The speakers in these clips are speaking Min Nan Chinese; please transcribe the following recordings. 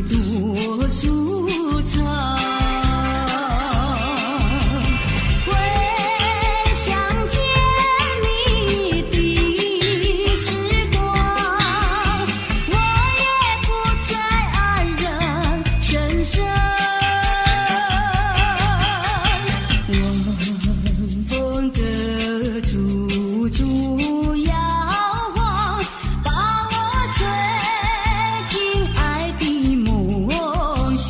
多舒暢。回想甜蜜的時光，我也不再愛人深深。晚風的處處搖晃，把我吹進愛的夢鄉。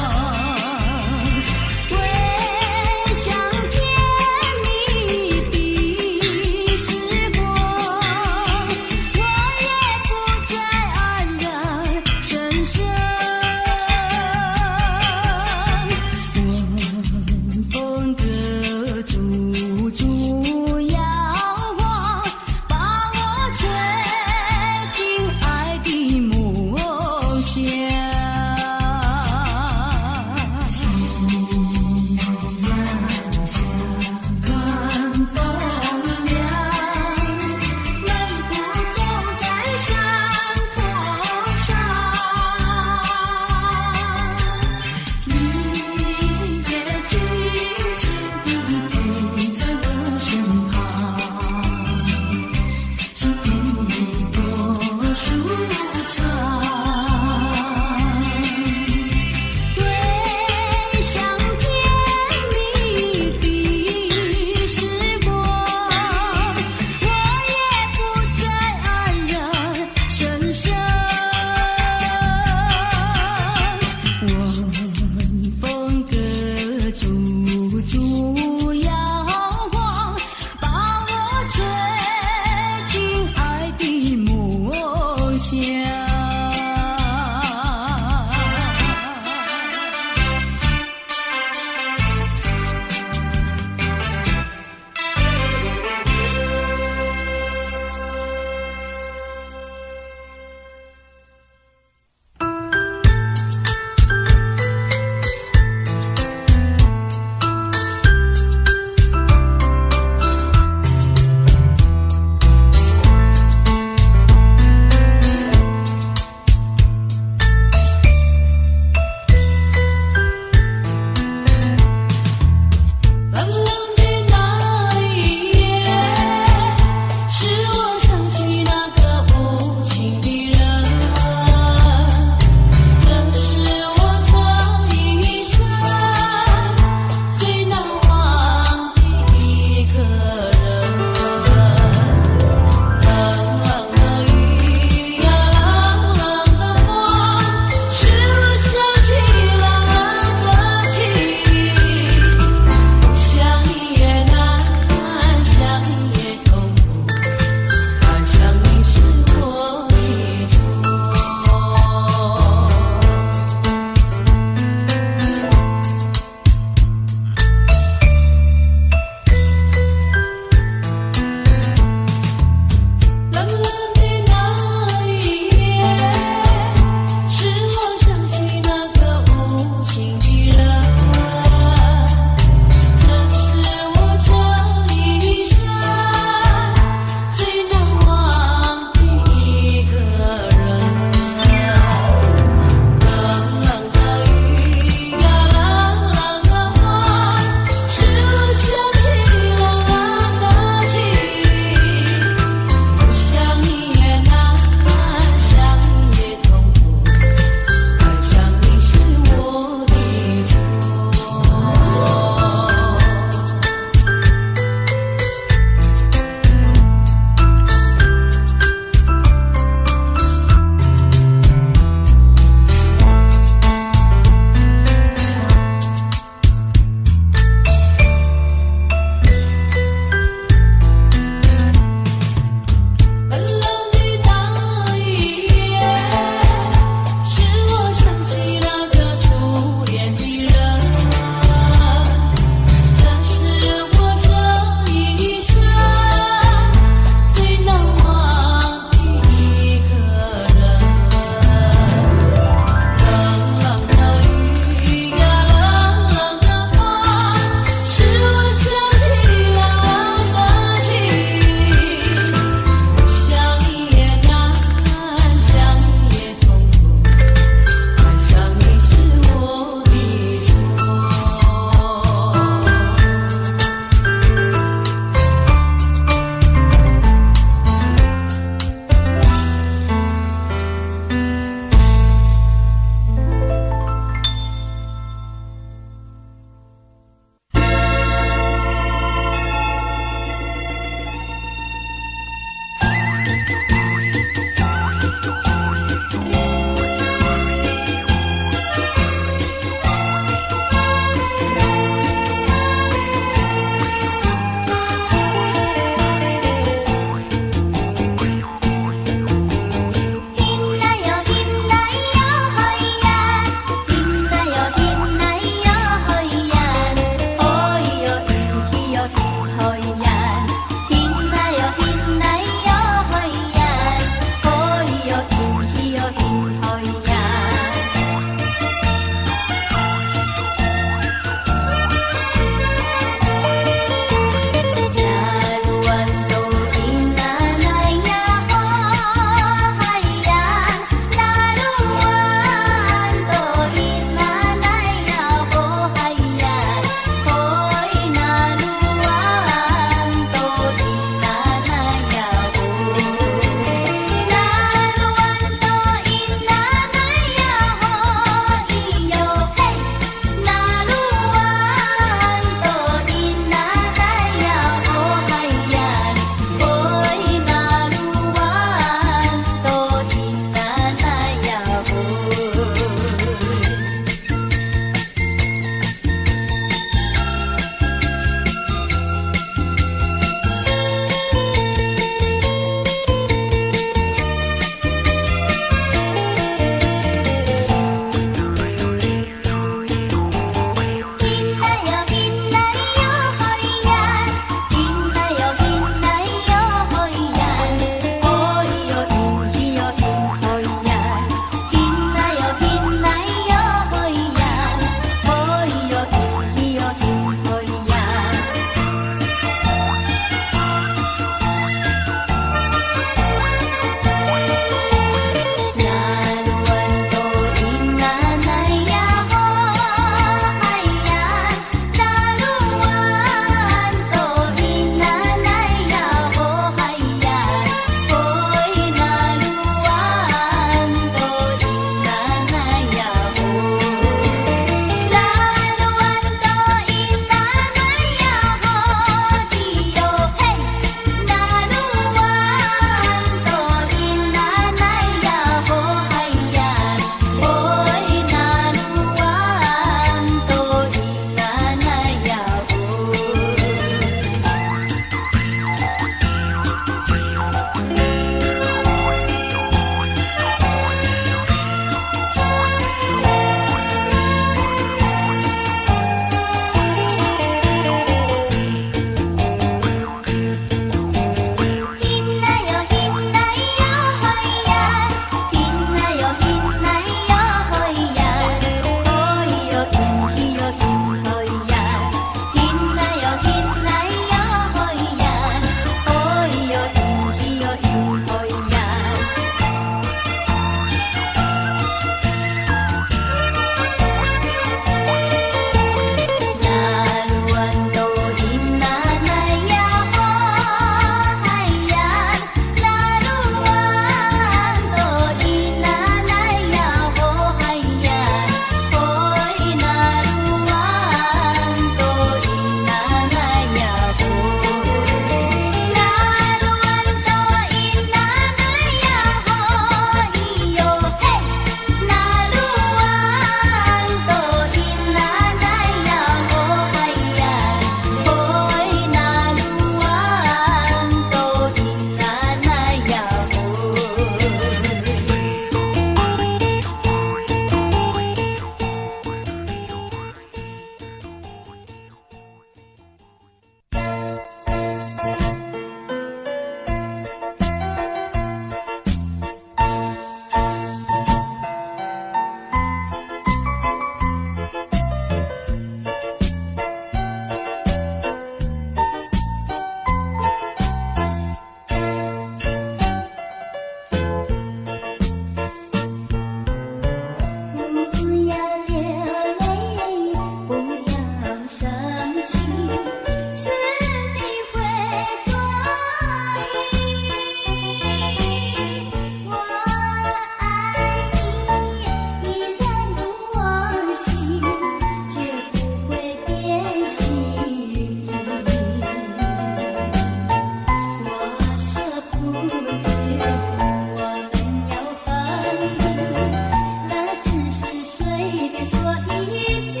便說一句。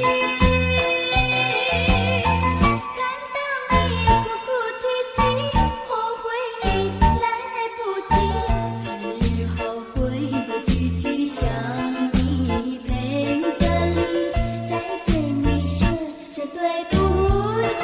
看到你哭哭啼啼，後悔已來不及，只好規規矩矩向你賠個禮，再對你說聲對不起。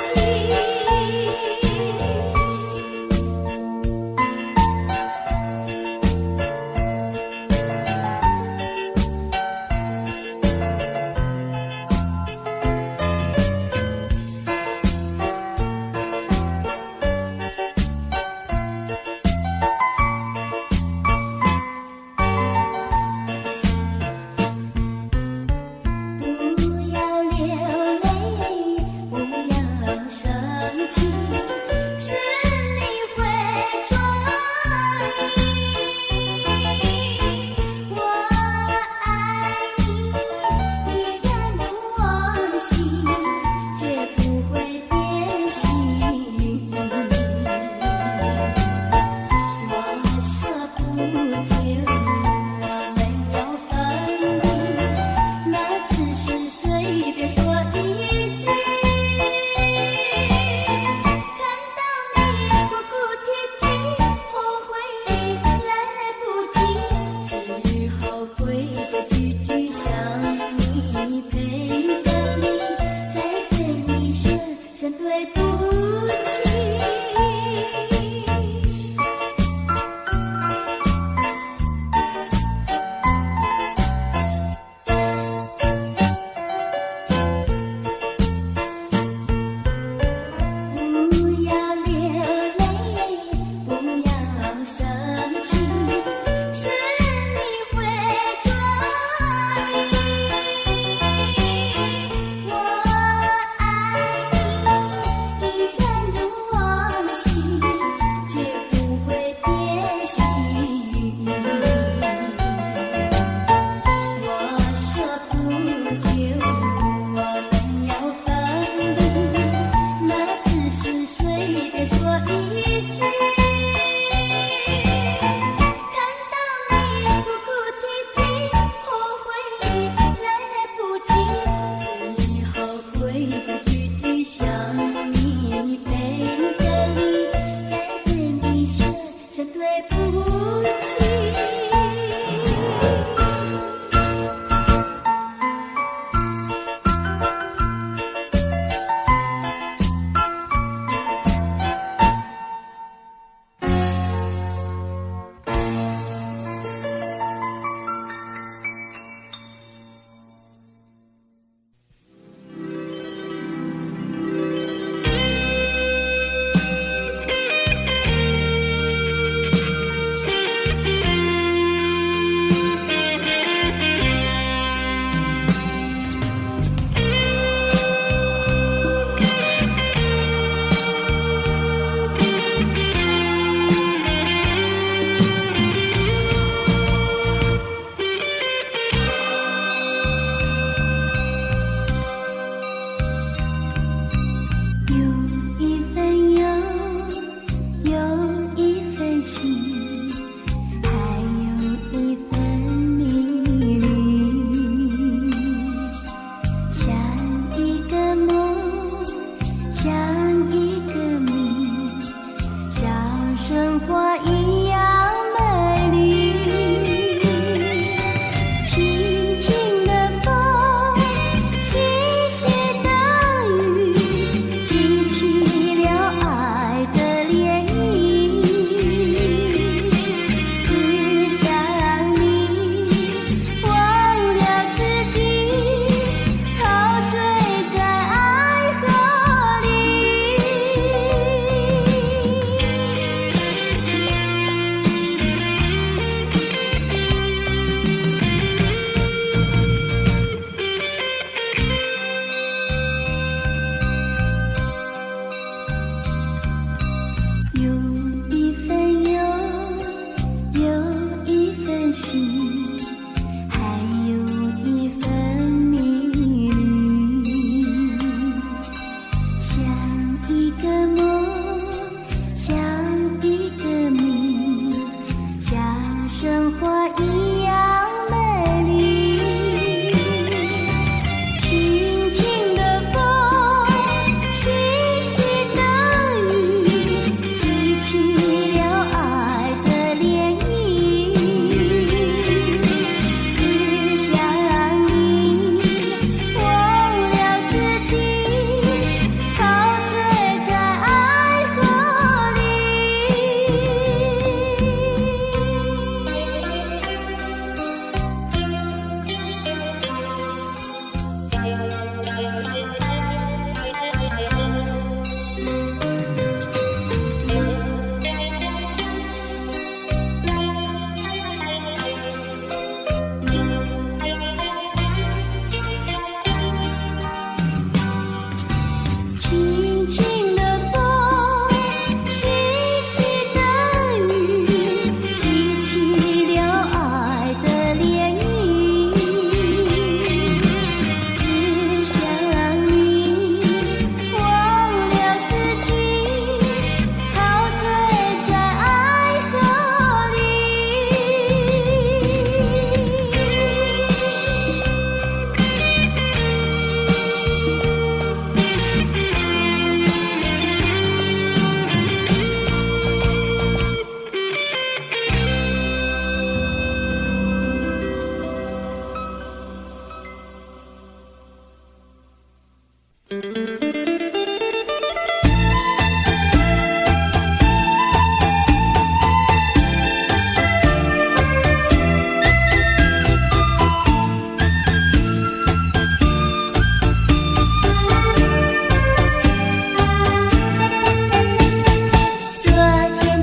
昨天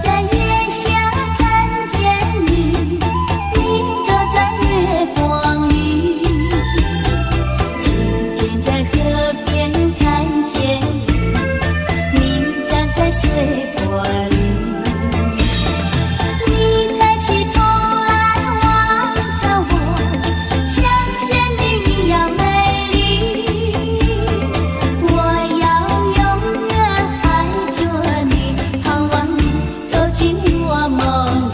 在月下看見你，你坐在月光裡。今天在河邊看見你，你站在水波裡。你抬起頭來望著我，像仙女一樣美麗。我要永遠愛著你，盼望你走進我夢裡。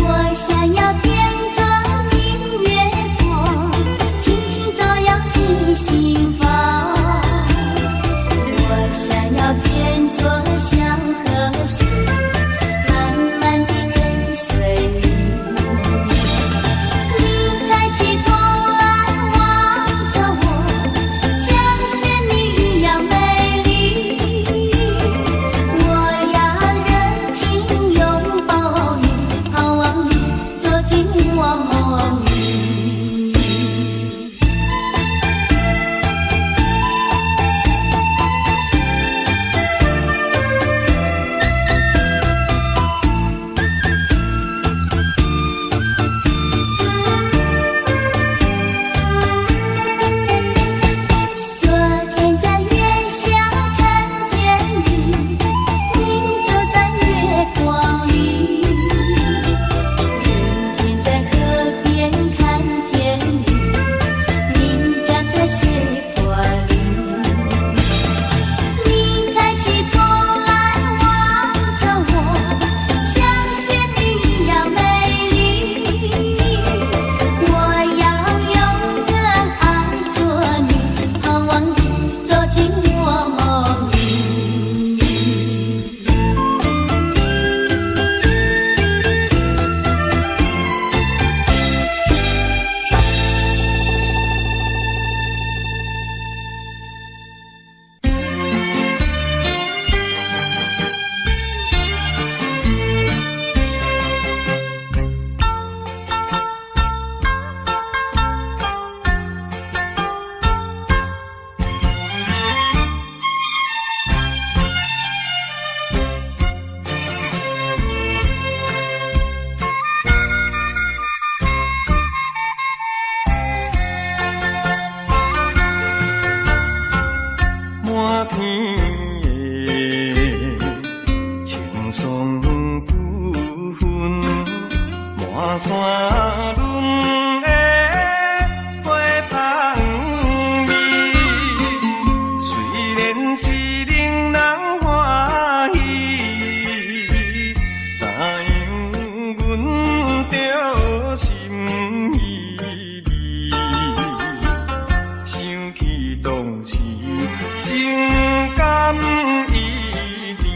我想要變作明月光，輕輕照耀你心房。我想要變作小河水，慢慢地跟隨你。你抬起頭來望著我，像仙女一樣美麗。我要熱情擁抱你，盼望你走進我夢裡。昨天在月下看見你，你坐在月光裡。今天在河邊看見你，你站在水波裡。你抬起頭來望著我，像仙女一樣美麗。我要永遠愛著你，盼望你走進我夢裡。滿天的青霜浮雲，滿山崙的花香味。雖然是令人歡喜，知影阮著心意味。想起當時情甘意甜，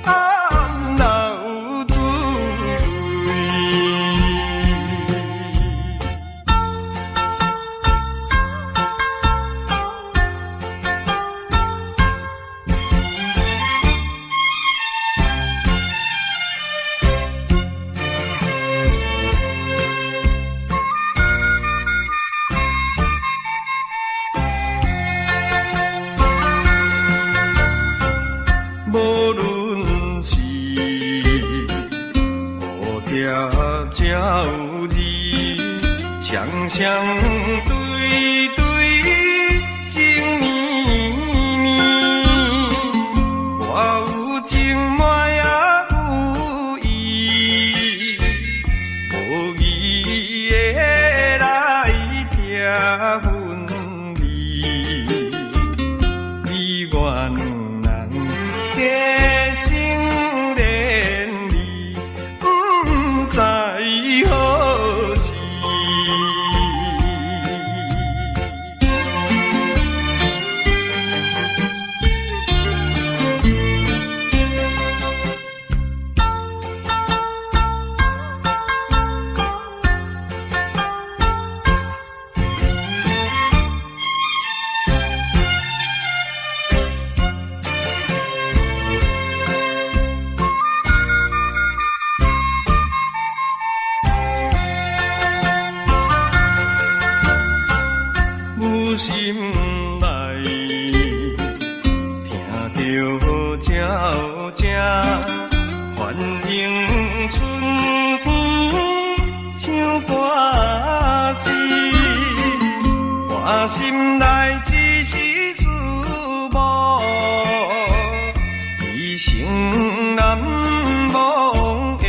暗流珠淚。無論是蝴蝶鳥兒，雙雙對對情綿綿，我有情嘛也有意，無義的來拆分離，你我兩人結成連理，毋知何時。半死，我心內只是思慕，一生難忘的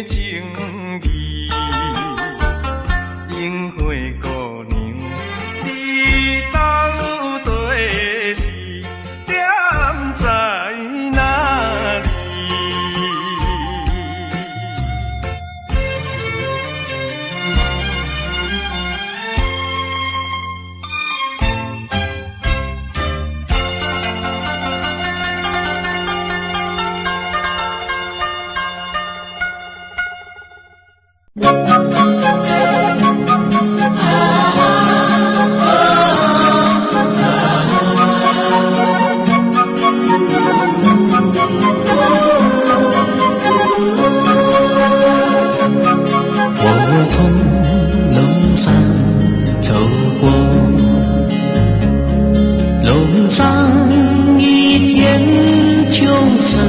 情義。櫻花姑娘，你到底是踮在哪裡？我從龍山走過，龍山一片秋色，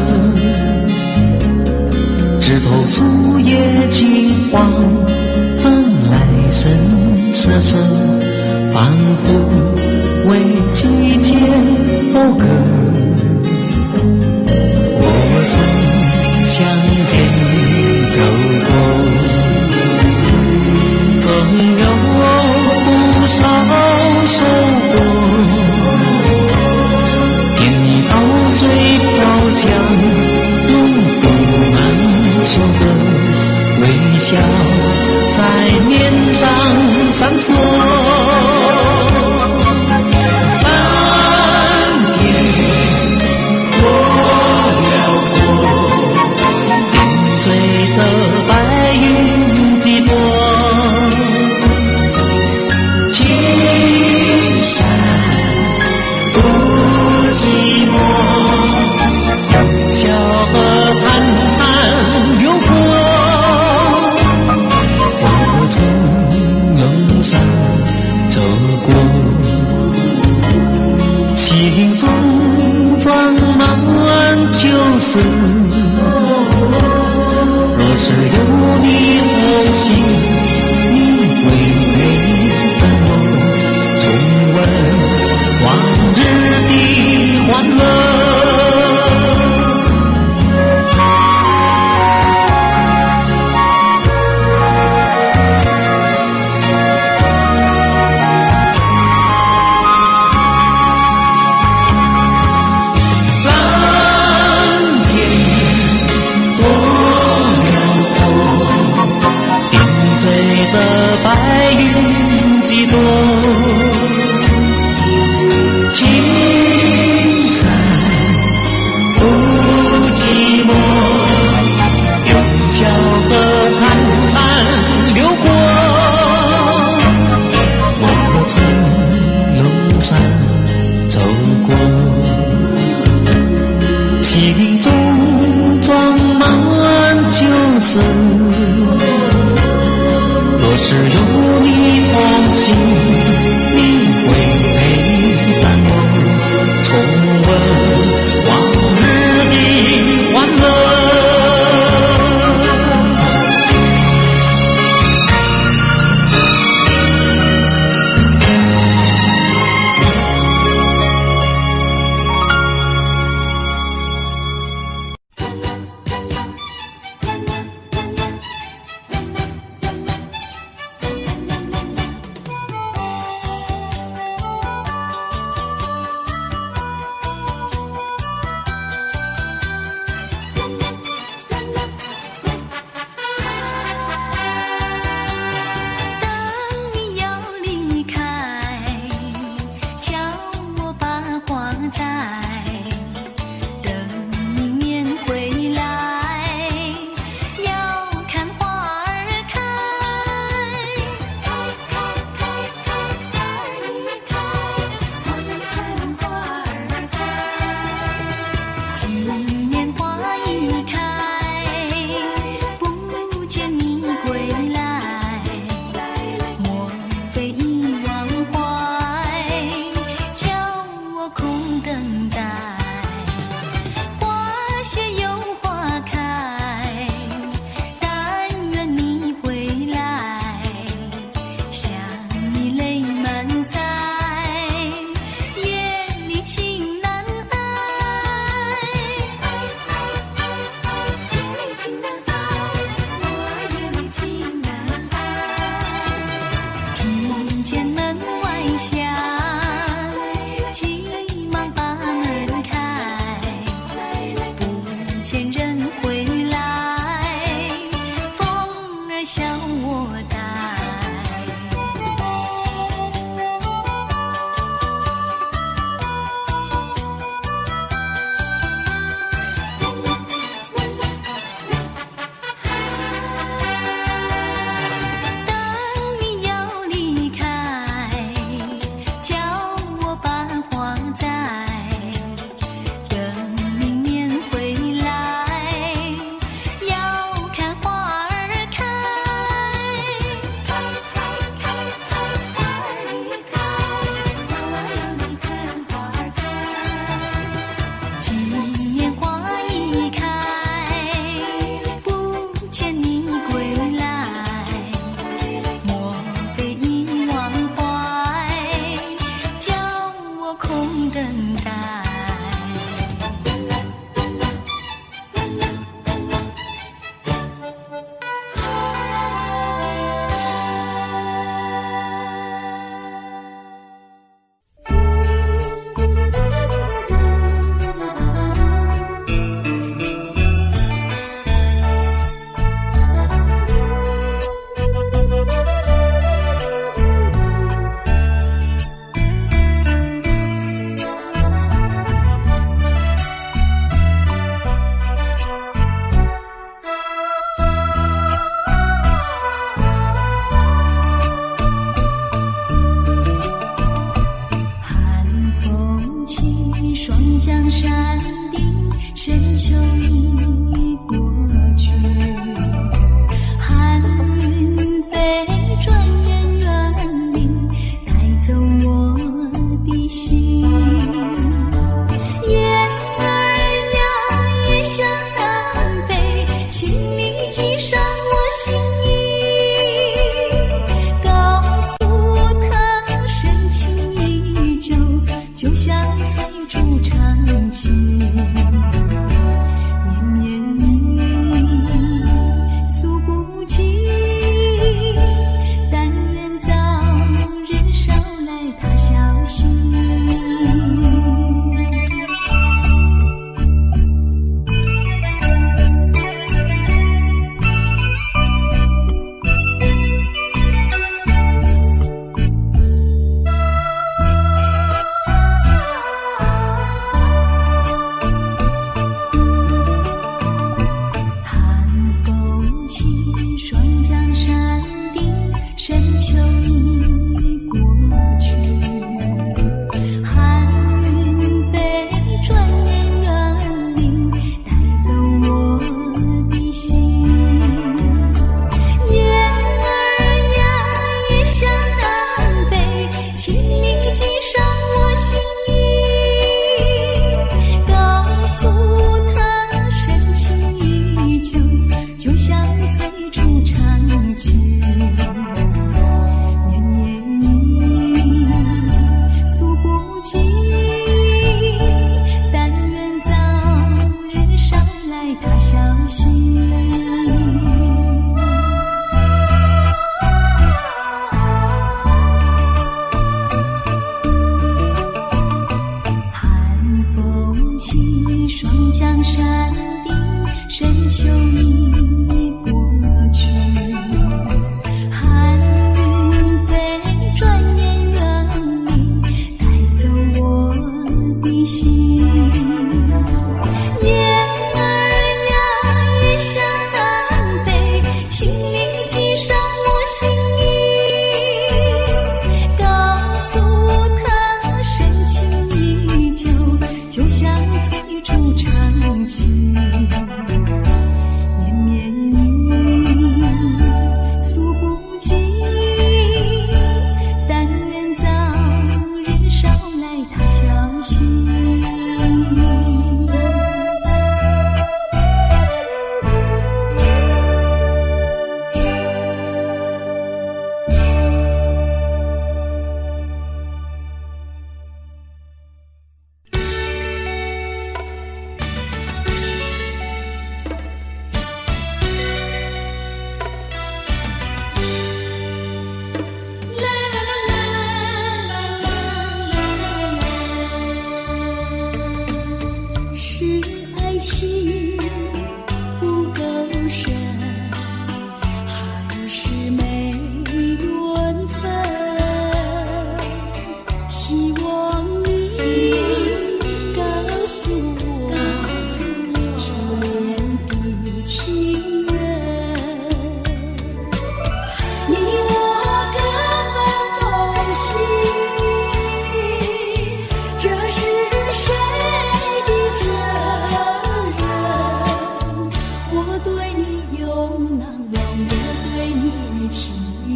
枝頭樹葉金黃，蓬萊深瑟瑟，仿佛為季節謳歌。我從鄉間走過，總有不少收穫。田裡稻穗飄香，農夫們收割，微笑在臉上閃爍。藍天多遼闊，點綴著白雲幾朵。青山不寂寞，小河潺潺流過。我從龍山走過，心中裝滿秋色。若是有你同行，你會陪伴我，重溫往日的歡樂。藍天多遼闊，點綴著白雲幾朵。青山不寂寞，永小河潺潺流過。我從龍山走過，心中裝滿秋色。若是有你同行，你會陪伴我，重溫往日的歡樂。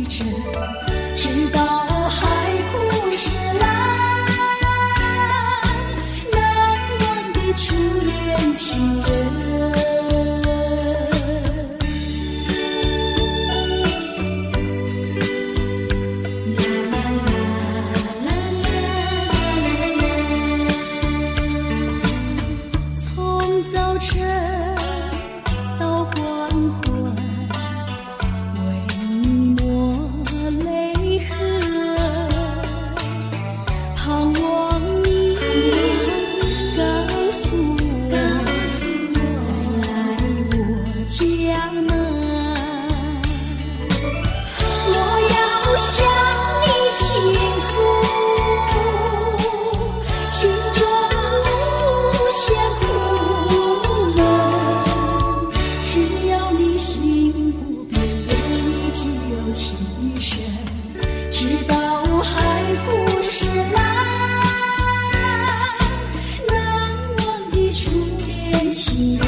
真，直到海枯石爛，難忘的初戀情人。啦啦啦啦啦。從早晨到黃昏，為你抹淚痕，盼望你告訴我，再來我家門。我要向你傾訴，心中無限苦悶。只要你心不變，為你就棲身，直到海枯石爛，難忘的初戀情人。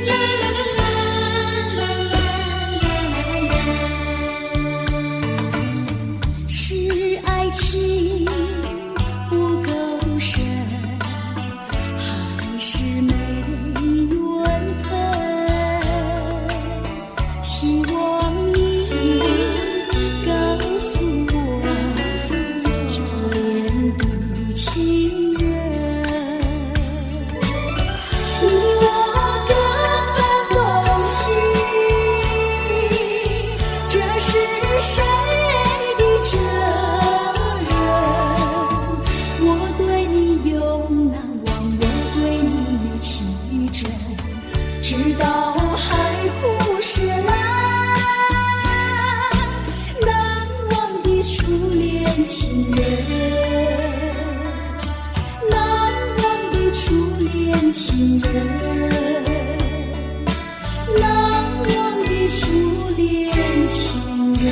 啦啦啦啦啦啦啦，是愛情不夠深，還是沒緣分？希望你告訴我，初戀的情人。你我各分東西，這是誰的責任？我對你永難忘，我對你情真，直到海枯石爛，難忘的初戀情人，難忘的初戀情人，難忘的初戀情人。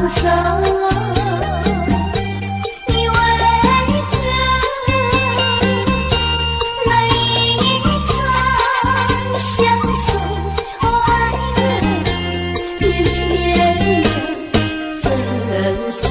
手。你為何來一場相守？我愛你，偏偏分手。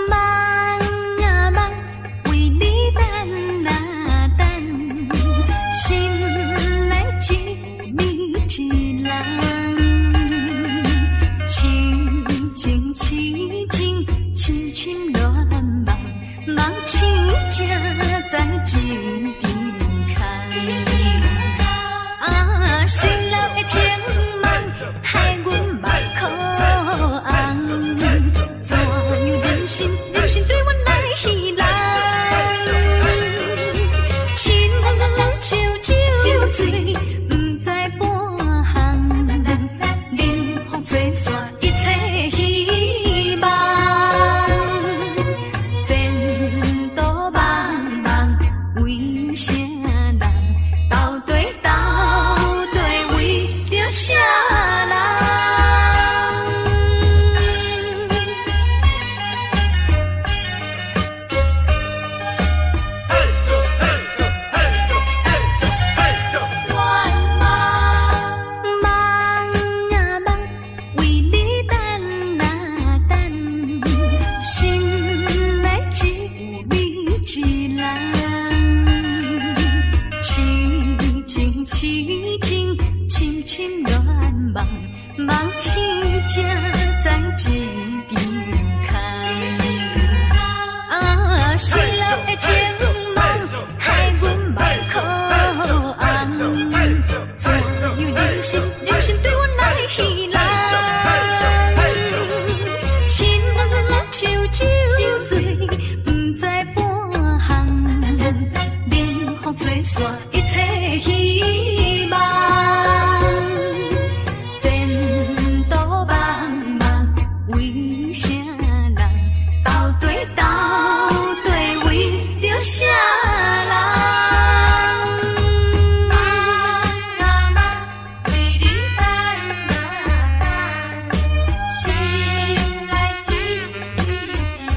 梦啊梦，為你等啊等，心內只你一人。痴情痴情，深深戀夢，夢醒才知一場空。啊，新郎的情夢，害阮目眶紅。怎樣忍心忍心對阮來戲弄？親像酒醉，毋知半項，冷風吹散一切希望。前途茫茫，為啥人？到底到底為著啥人？夢啊夢，為你等啊等，心內只有你一人。痴情痴情，深深戀夢，夢醒才知一場空。啊，失落的情夢，害阮目眶紅。怎樣忍心忍心對阮來戲弄？親像酒醉，毋知半項，冷風吹散一切希望。前途茫茫，為啥人？到底到底為著啥人？夢啊夢，為你等啊等，心內只有你一人。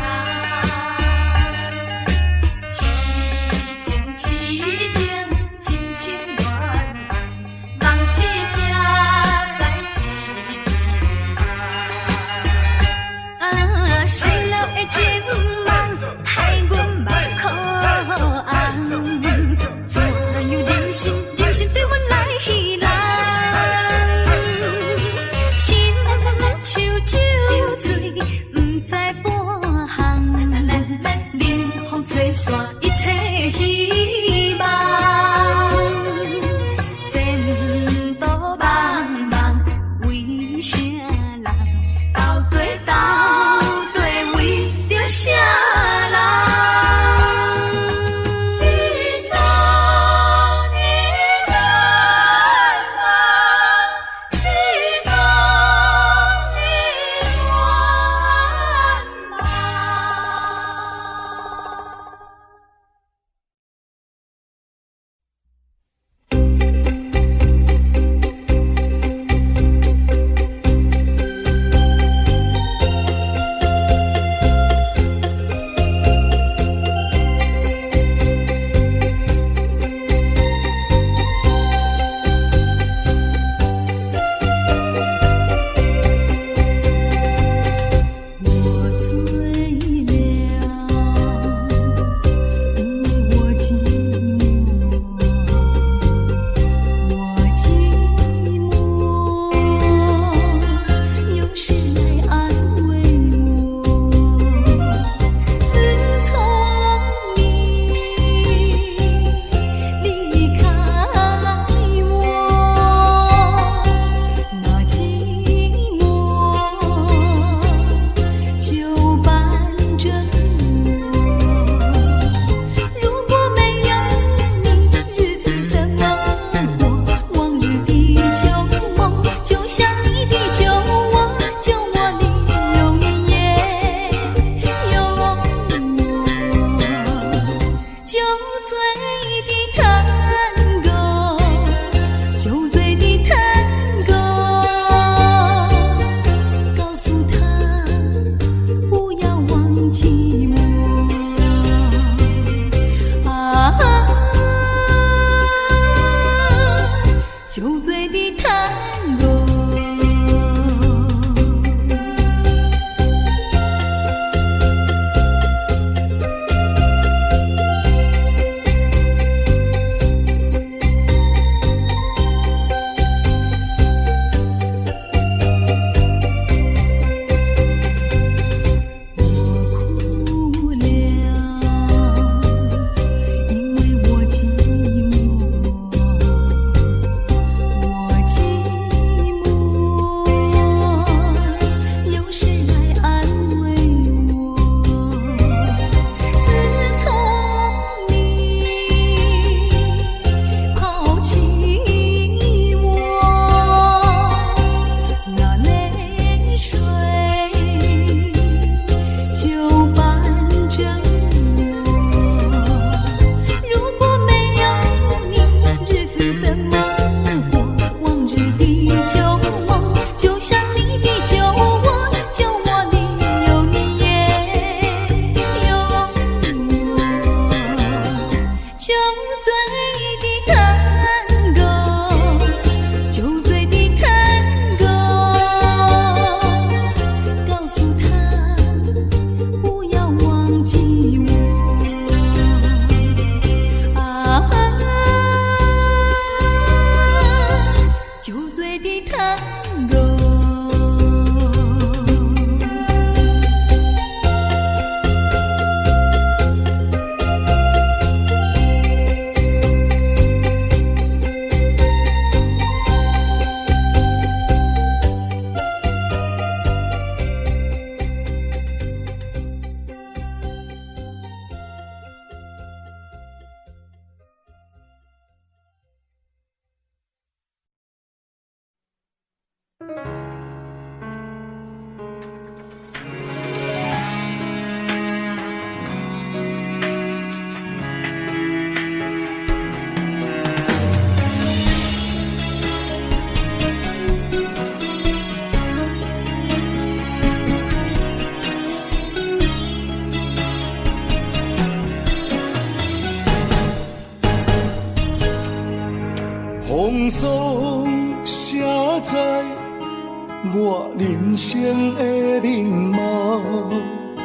人生的面貌，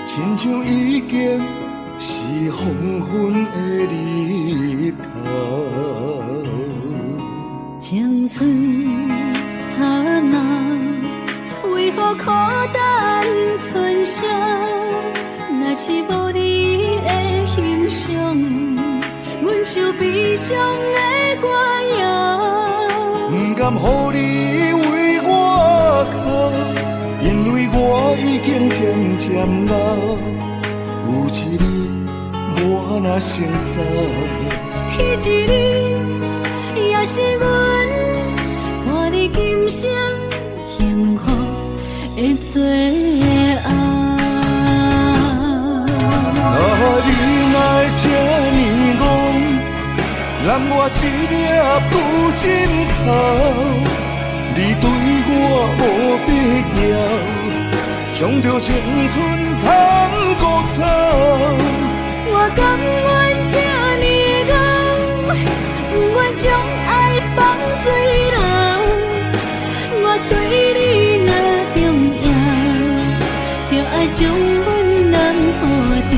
親像已經是黃昏的日頭。青春燦爛，為何苦等春宵？若是無你的欣賞，阮唱悲傷的歌謠。不甘予你為我哭，因為我已經漸漸老。有一日我若先走，彼一日也是阮伴你今生幸福的最後。啊，你哪會這呢戇，攬我一領布枕頭，你對我無必要，將著青春趁枯草。我甘願這呢戇，不願將愛放水流。我對你若重要，就愛將阮攬好牢。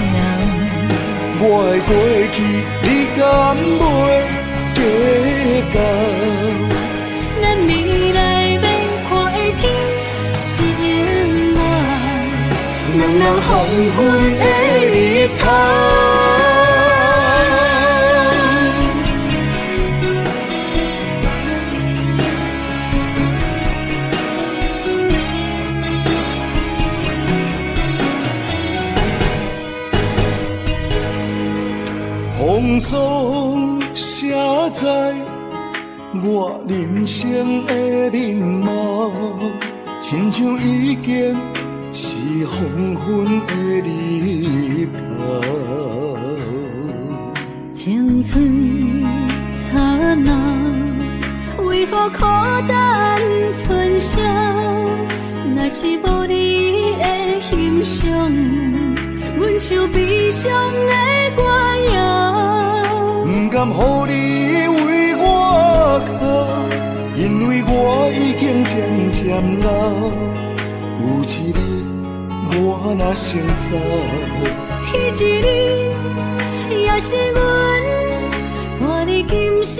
我的過去，你敢袂計較？咱未來欲看的天是永遠，兩人黃昏的日頭。風霜寫在我人生的面貌，親像已經是黃昏的日頭。青春燦爛，為何苦等春宵？若是無你的欣賞，阮唱悲傷的歌謠。不甘予你為我哭，因為我已經漸漸老。有一日我若先走，彼一日也是阮伴你今生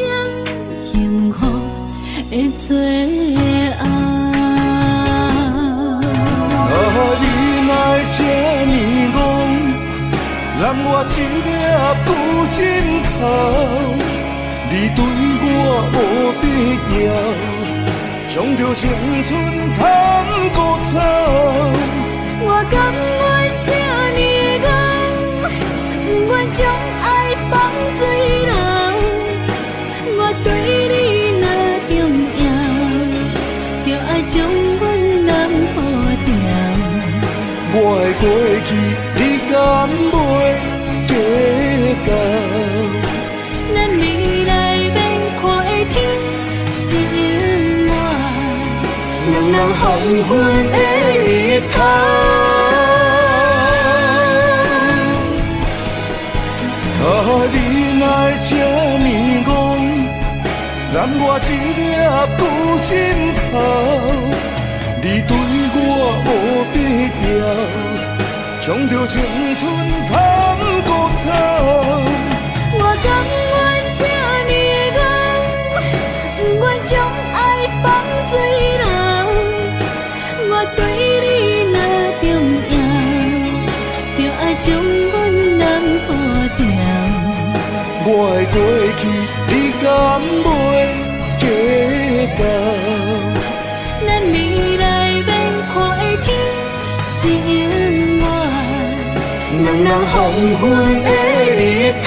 幸福的最後。啊，你哪會這呢戇，攬我一領布枕頭，你對我無必要，將著青春趁枯草。我甘願這呢戇，不願將愛放水流。我對你若重要，就愛將阮攬好牢。我的過去，你敢袂計較？咱未來欲看的天是永遠，兩人黃昏的日頭。啊，你哪會這呢戇，攬我一領布枕頭，你對我無必要，將著青春趁枯草。我甘願這呢戇，不願將愛放水流。我對你若重要，就愛將阮攬好牢。我的過去，你敢袂計較？咱未來欲看的天是永遠，兩人黃昏的日頭。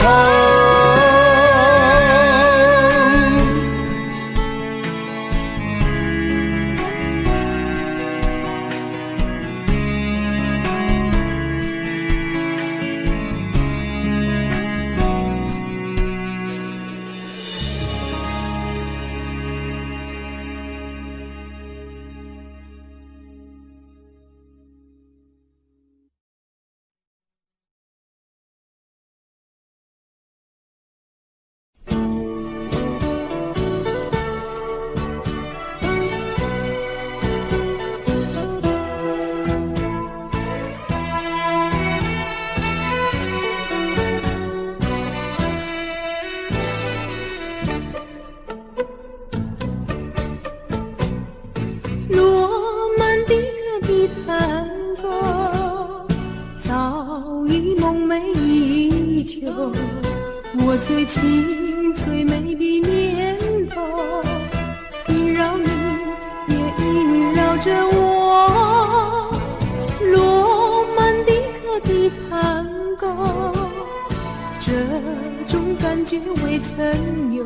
夢寐以求，我最情最美的念頭，縈繞你，也縈繞着我。羅曼蒂克的探戈，這種感覺未曾有，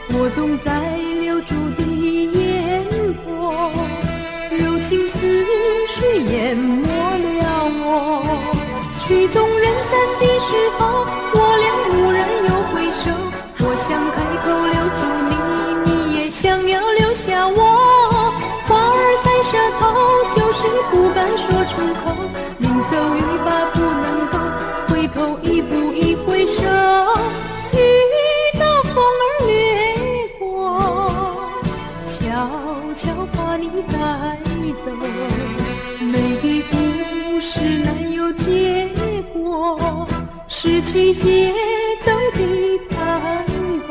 撥動在留住的煙波，柔情似水淹沒了我。曲終人散的時候，我倆蓦然又回首，我想開口留住你，你也想要留下我。話兒在舌頭，就是不敢說出口。臨走欲罷不能夠，回頭一步一回首，遇到風兒掠過，悄悄把你帶走。美的故事難有結果，失去節奏的探戈。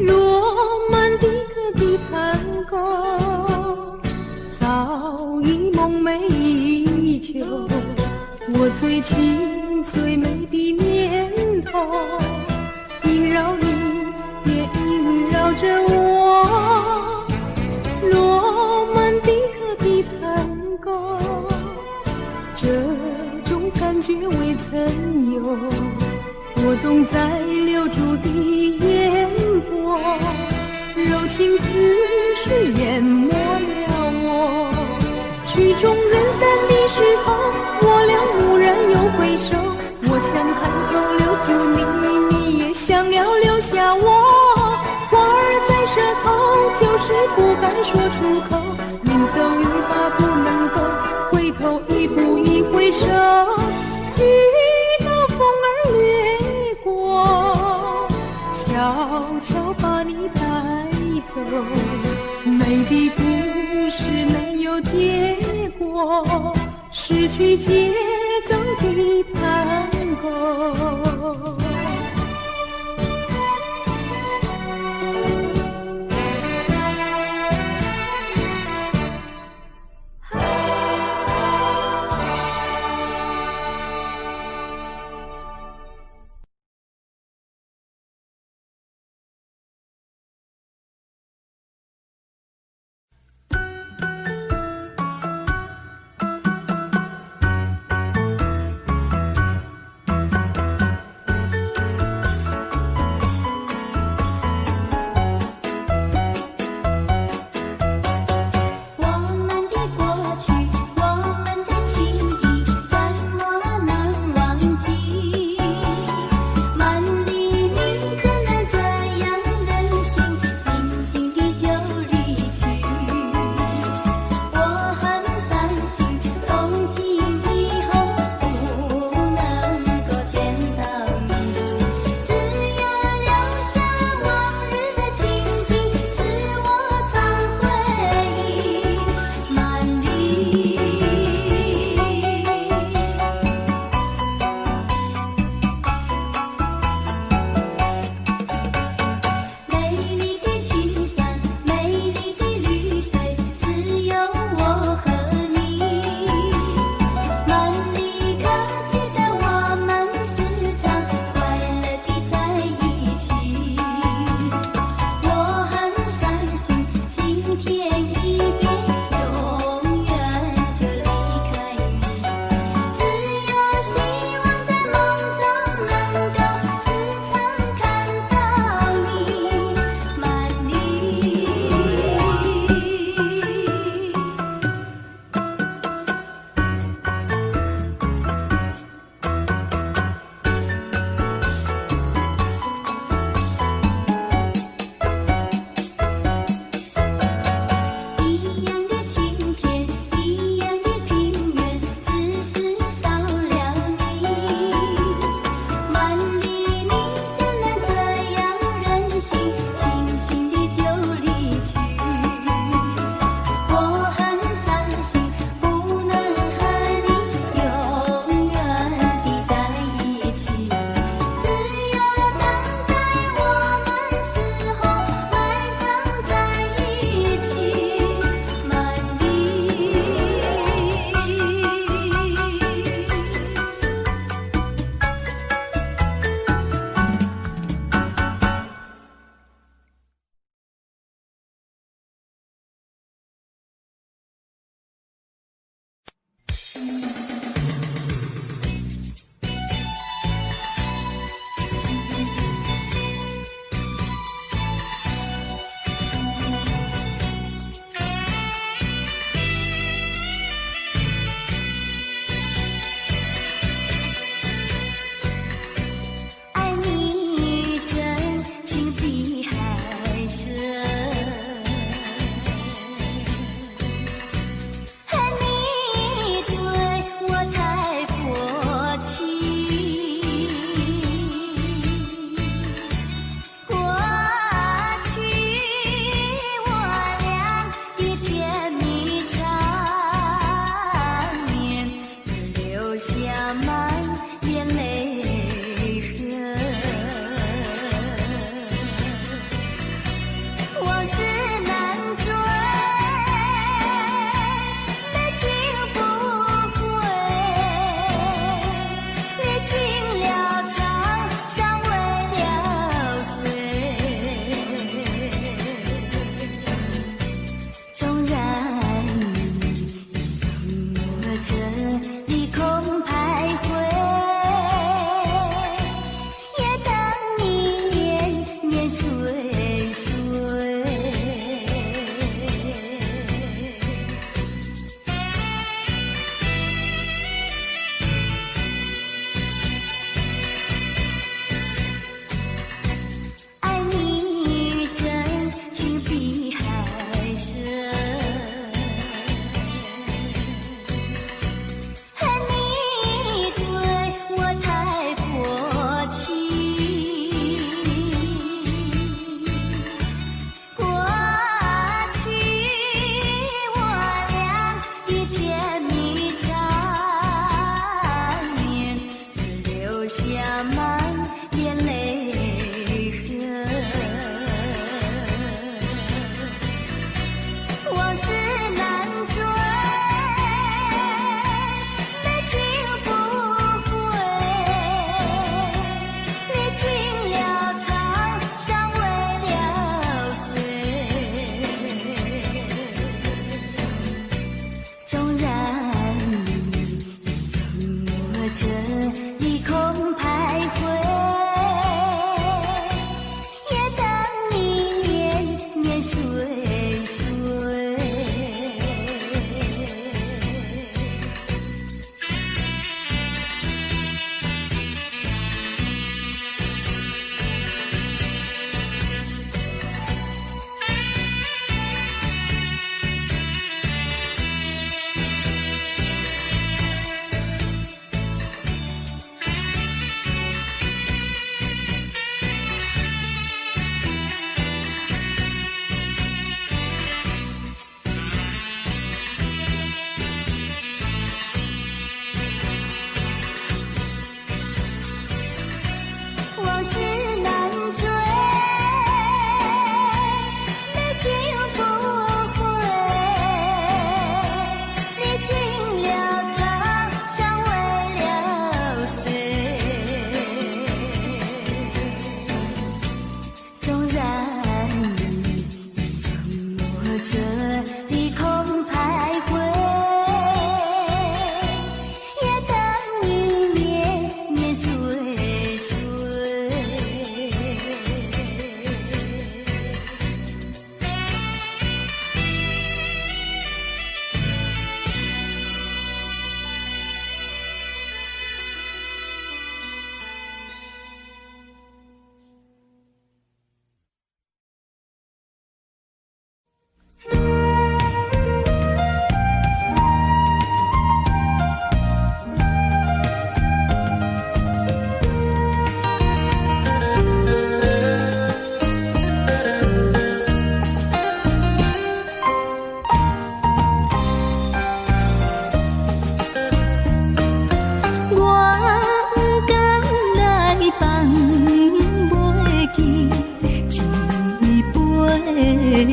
羅曼蒂克的探戈，早已夢寐以求，我最情最美的念頭，縈繞你，也縈繞着我。羅曼蒂克的探戈，這種感覺未曾有，撥動在留住的煙波，柔情似水淹沒了我。曲終人散的時候，我倆蓦然又回首，我想開口留住你，你也想要留下我。話兒在舌頭，就是不敢說出口。臨走欲罷不能夠，回頭一步一回首，遇到風兒掠過，悄悄把你帶走。美的故事難有結果，失去節奏的探戈。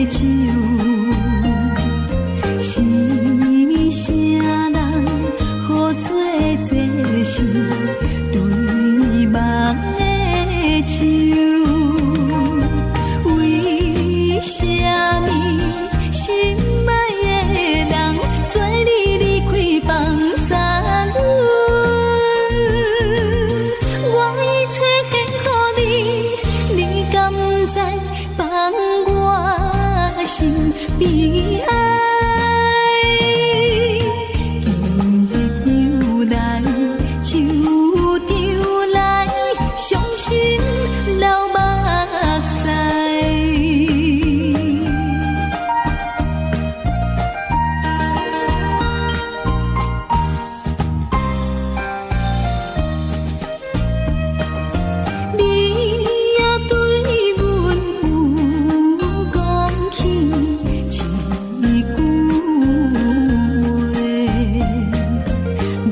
手，是啥人予做这是对梦的手？为啥物心爱的人做你离开放啥阮？我一切献予你，你敢知放我心悲哀？今日又来，秋长来，伤心流目屎。你也對阮有講起一句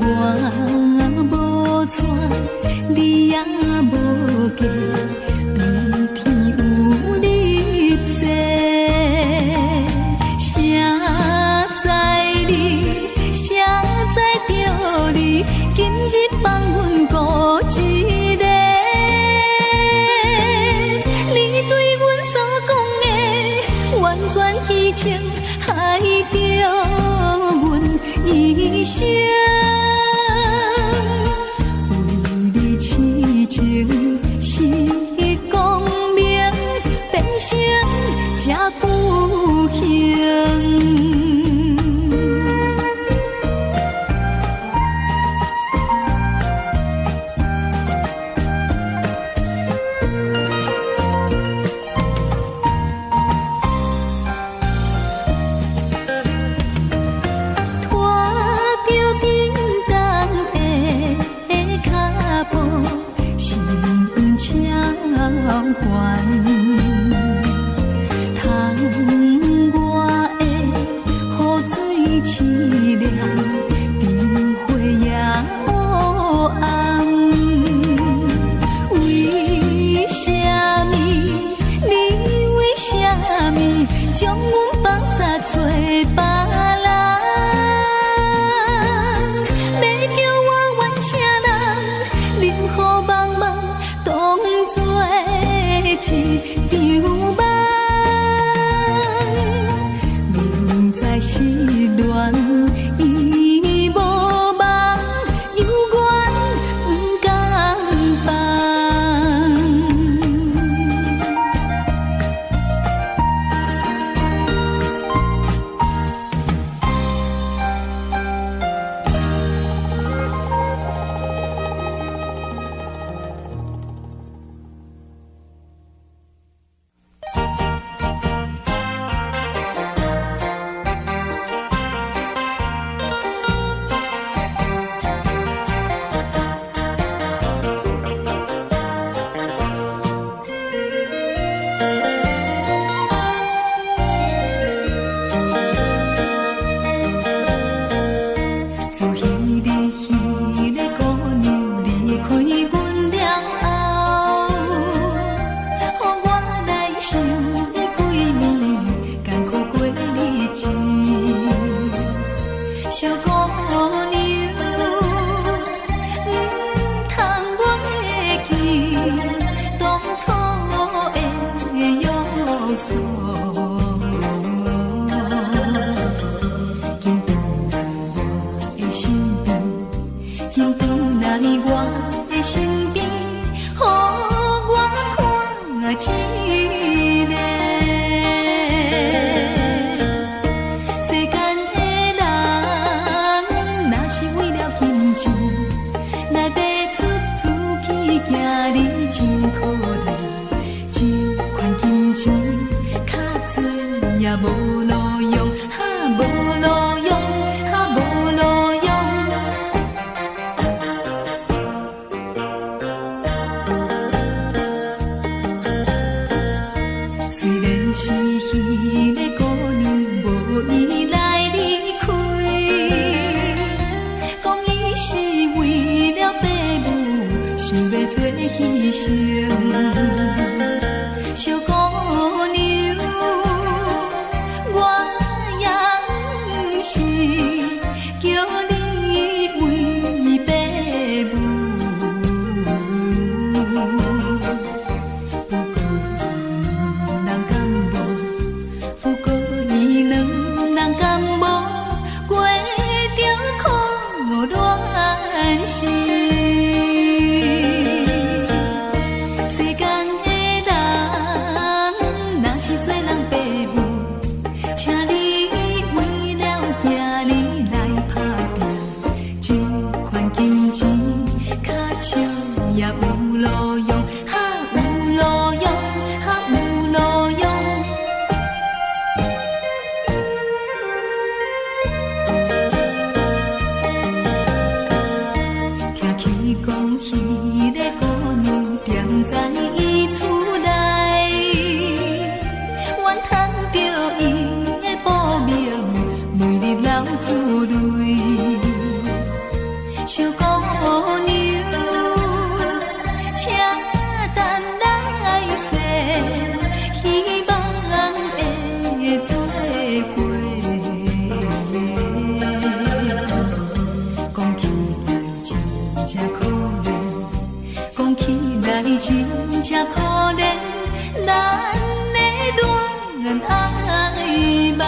話，我無娶，你也無嫁，對天有立誓。誰知你，誰知著你，今日放阮孤一个。你對阮所講的，完全虛情，害著阮一生。為你痴情失光明，變成這不幸。拖著叮當的腳步，心超煩。窗外的雨水淅凉，灯火也乌暗。为啥物？你为啥物将阮放捒找别人？欲叫我怨啥人？任雨茫茫，当作一场梦。明知失恋已無望，猶原不甘放。自彼个姑娘離開阮了後，予我來想這幾暝艱苦過日子。小姑娘，毋通袂記當初的約束。緊轉來我的身邊，緊轉來我的身邊，予我看一个。世間的人，若是為了金錢來賣出自己，行你真可憐。這款金錢較濟也無路用，哈無路用，哈無路用。雖然是彼个姑娘無意來離開，講伊是為了爸母，想欲做犧牲。小姑娘，著伊的薄命，每日流珠淚。小姑娘，請等來世，希望會做伙。講起來真正可憐，講起來真正可憐，咱的戀愛夢。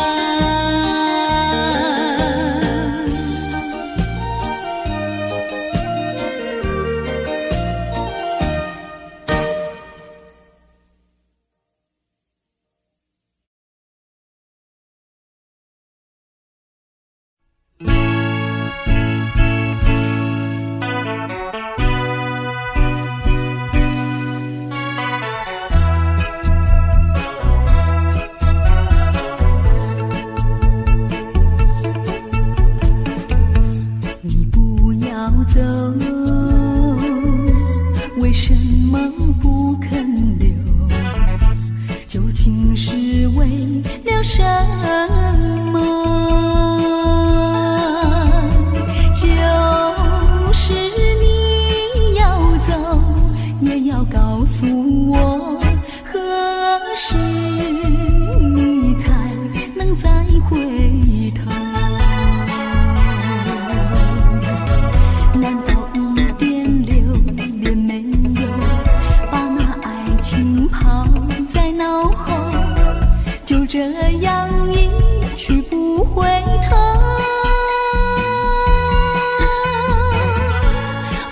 你不要走，為什麼不肯留？究竟是為了什麼？就是你要走，也要告訴我，何時你才能再回頭？難道一點留戀沒有，把那愛情拋在腦後，就這樣一去不回頭？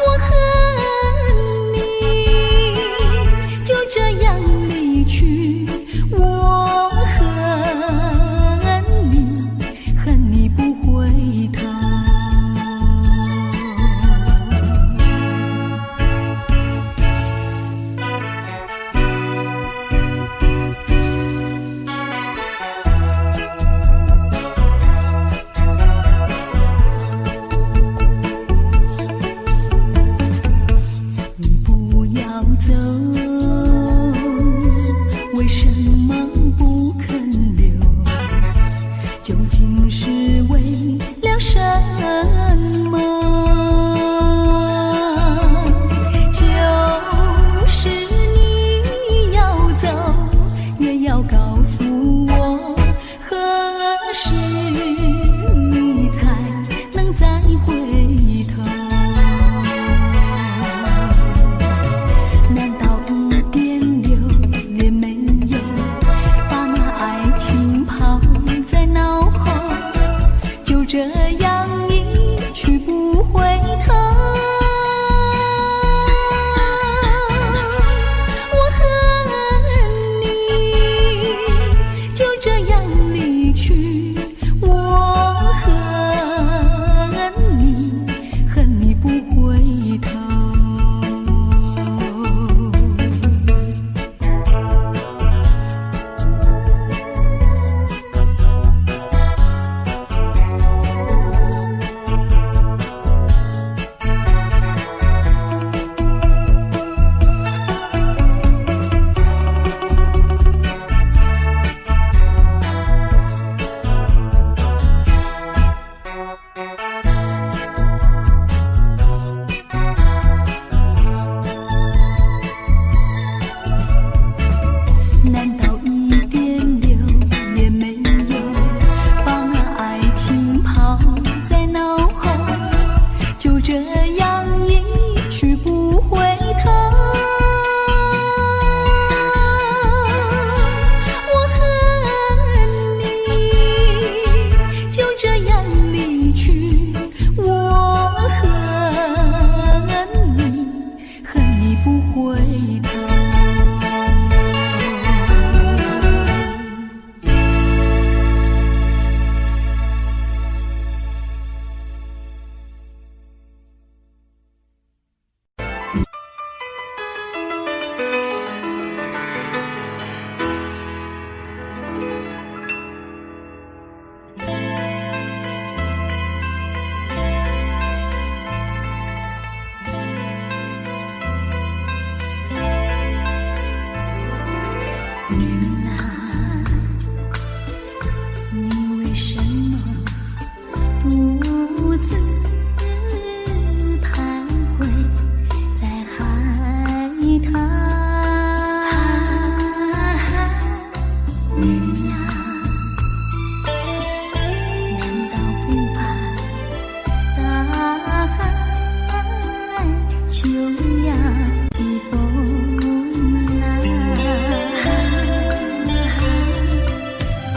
我恨你，就這樣離去，我恨你，恨你不回頭。你不要走，為什麼不肯留？究竟是為了什麼？就是你要走，也要告訴我，何時你才能再回頭？難道一點留戀沒有，把那愛情拋在腦後，就這樣一去不回頭？我恨你，就這樣離去，我恨你，恨你不回頭。什麼獨自徘徊在海灘？你呀，難道不怕大海就要起風浪？啊，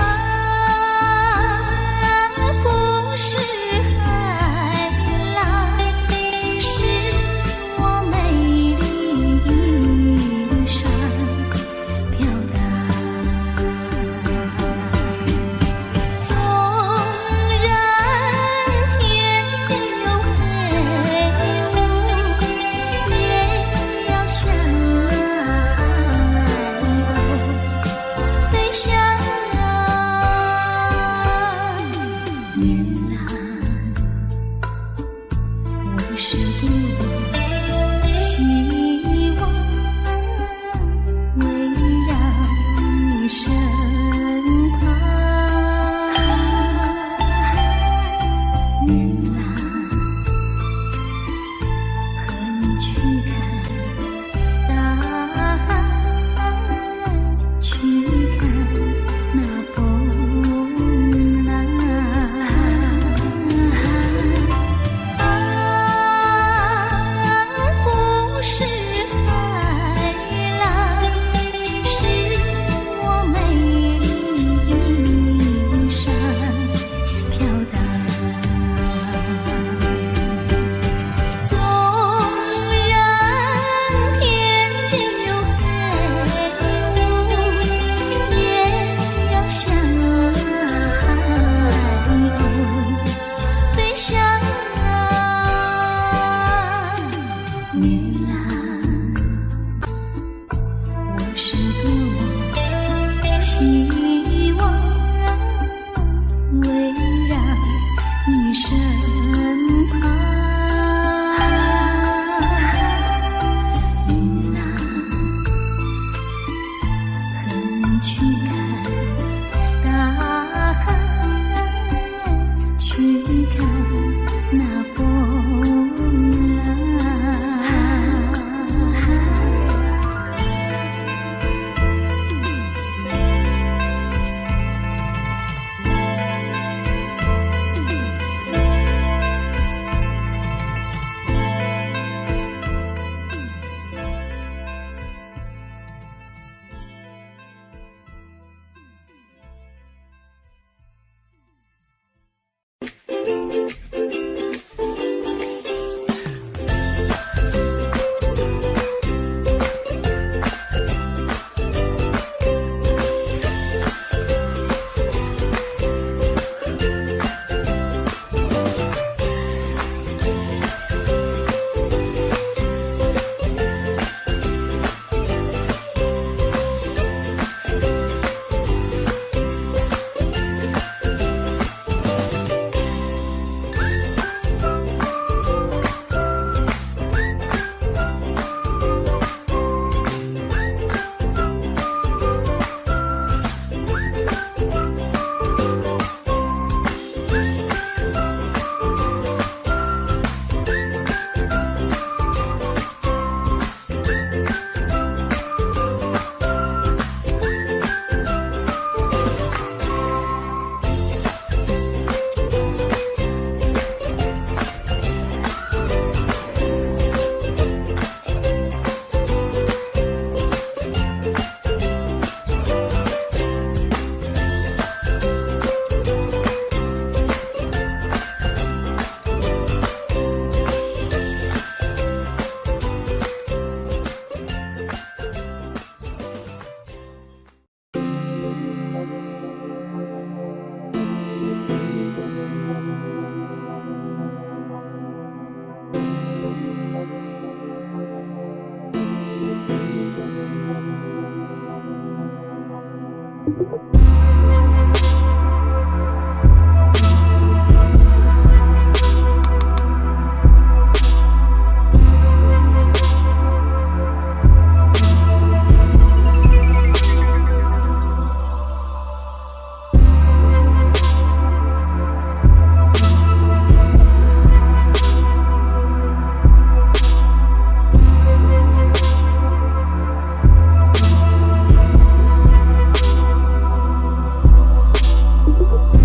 無。